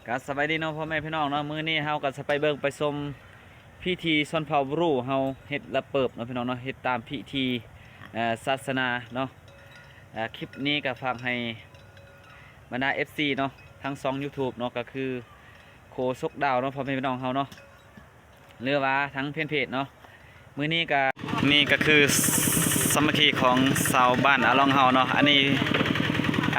ກໍສະບາຍດີເນາະພໍ່ແມ່ພີ່ນ້ອງເນາະ, ມື້ນີ້ເຮົາກໍຈະໄປເບິ່ງໄປຊົມພິທີຊົນເຜົ່າບຣູເຮົາເຮັດລະເປີບເນາະພີ່ນ້ອງເນາະ, ເຮັດຕາມພິທີ ເອີ ສາສະໜາເນາະ. ເອີ ຄລິບນີ້ກໍຝາກໃຫ້ບັນດາເອັຟຊີເນາະ ທາງຊ່ອງຢູທູບເນາະ ກໍຄືໂຄສົກດາວເນາະ ພໍ່ແມ່ພີ່ນ້ອງເຮົາເນາະ ຫຼືວ່າທາງແຟນເພຈເນາະ. ມື້ນີ້ກະ ນີ້ກະຄືສາມັກຄີຂອງຊາວບ້ານອາລ່ອງເຮົາເນາະ. ອັນນີ້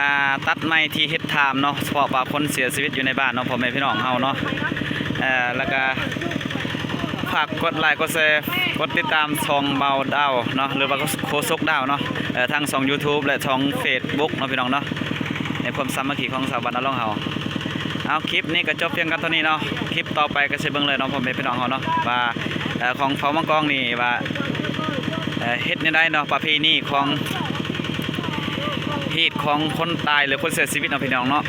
ອ່າ ຕັດໄມ້ທີ່ເຮັດທາມເນາະ ເພາະວ່າຄົນເສຍຊີວິດຢູ່ໃນບ້ານເນາະ ພໍ່ແມ່ພີ່ນ້ອງເຮົາເນາະ. ເອີ ແລ້ວກະຝາກກົດໄລກົດແຊ ກົດຕິດຕາມຊ່ອງບ່າວດາວເນາະ ຫຼືວ່າໂຄສົກດາວເນາະ ເອີ ທັງຊ່ອງຢູທູບ ແລະ ຊ່ອງເຟສບຸກເນາະ ພີ່ນ້ອງເນາະ. ໃນຄວາມສາມັກຄີຂອງຊາວບ້ານອາລ່ອງເຮົາ. ເອົາ ຄລິບນີ້ກໍຈົບພຽງກັນເທົ່ານີ້ເນາະ, ຄລິບຕໍ່ໄປກໍຊິເບິ່ງເລີຍເນາະ ພໍ່ແມ່ພີ່ນ້ອງເຮົາເນາະ ວ່າ ເອີ ຂອງເຜົ່າມັງກອງນີ້ວ່າ ເອີ ເຮັດແນວໃດເນາະ ປະເພນີຂອງ ຮີດຂອງຄົນຕາຍ ຫຼື ຄົນເສຍຊີວິດເນາະ ພີ່ນ້ອງເນາະ.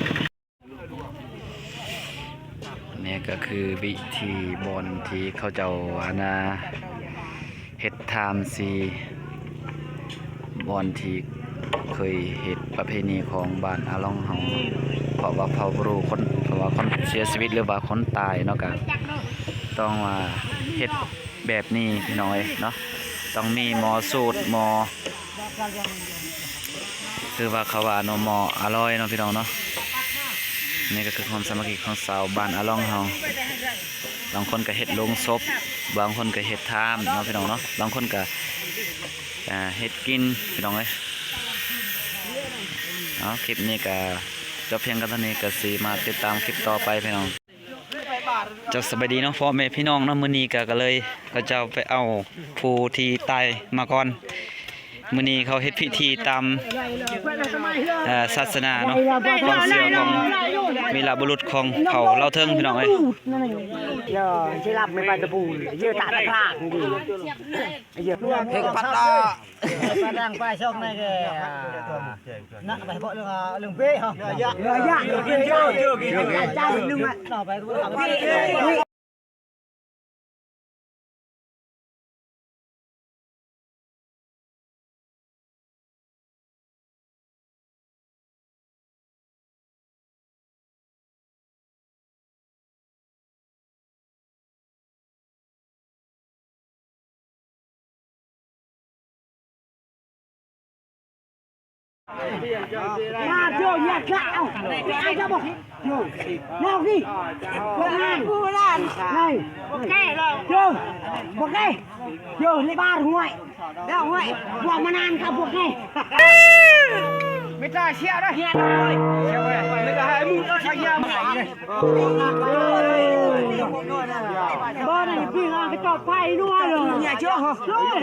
ນີ້ກໍຄືວິທີບ່ອນທີ່ເຂົາເຈົ້າ ອັນນ່າ ເຮັດທາມຊີ ບ່ອນທີ່ເຄີຍເຮັດປະເພນີຂອງບ້ານອາລ່ອງເຮົາ ເພາະວ່າເຜົ່າບຣູຄົນ ເພາະວ່າຄົນເສຍຊີວິດ ຫຼືວ່າຄົນຕາຍເນາະ ກະຕ້ອງວ່າເຮັດແບບນີ້ ພີ່ນ້ອງເອີຍເນາະ. ຕ້ອງມີໝໍສູດ ໝໍ ຄືວ່າເຂົາວ່າເນາະ ໝໍອາລອຍເນາະ ພີ່ນ້ອງເນາະ. ນີ້ກໍຄືຄວາມສາມັກຄີຂອງຊາວບ້ານອາລ່ອງເຮົາ. ບາງຄົນກໍເຮັດໂລງສົບ ບາງຄົນກໍເຮັດທາມເນາະ ພີ່ນ້ອງເນາະ, ບາງຄົນກໍ ອ່າ ເຮັດກິນ ພີ່ນ້ອງເອີຍ. ເອົາ ຄລິບນີ້ກໍຈົບພຽງກັນເທົ່ານີ້, ກໍຊິມາຕິດຕາມຄລິບຕໍ່ໄປ ພີ່ນ້ອງ. ເຈົ້າ ສະບາຍດີເນາະ ພໍ່ແມ່ພີ່ນ້ອງເນາະ, ມື້ນີ້ກໍ ກໍເລີຍເຂົາເຈົ້າໄປເອົາຜູ້ທີ່ຕາຍມາກ່ອນ. ມື້ນີ້ເຂົາເຮັດພິທີຕາມ ເອີ ສາສະໜາເນາະ ຄວາມເຊື່ອຂອງວີລະບຸລຸດຂອງເຜົ່າລາວເທິງ ພີ່ນ້ອງເອີຍ. ເອີ ຊິຫຼັບໄມ່ປານຕະປູ ເຍອະຕະຕະກລາກນີ້ ເພງພັດດາ ປາດັງປາຊອກໃນແກ ນະ ໄປເພາະເລື່ອງ ເລື່ອງເປ້ເຮົາ ເຮືອຍາກ ເຮືອຍາກ ເຮືອຍາກ ເຮືອຍາກ ເຮືອຍາກ ເຮືອຍາກ ເຮືອຍາກ ເຮືອຍາກ ເຮືອຍາກ ເຮືອຍາກ ມາໂຈຍາກະ ເອົາ ໄປອ່ານຊະບໍ່ ໂຈ ແນວນີ້ ພວກນັ້ນ ນີ້ ໂອເຄ ໂຈ ໂອເຄ ໂຈ ໃນບ້ານຫ້ວຍ ແລ້ວຫ້ວຍ ພວກມານານກັບພວກນີ້ ໄມ່ຕາຍເສຍເດີ ເສຍເວີຍ ໄມ່ກະໃຫ້ໝູ່ເອົາໄຊຍາມາໃຫ້ເດີ ບໍ່ໄດ້ປີງອາກະຈອກໄຟນົວເລີຍ ເນຍໂຈ ໂອ້ຍ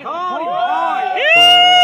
ໂອ້ຍ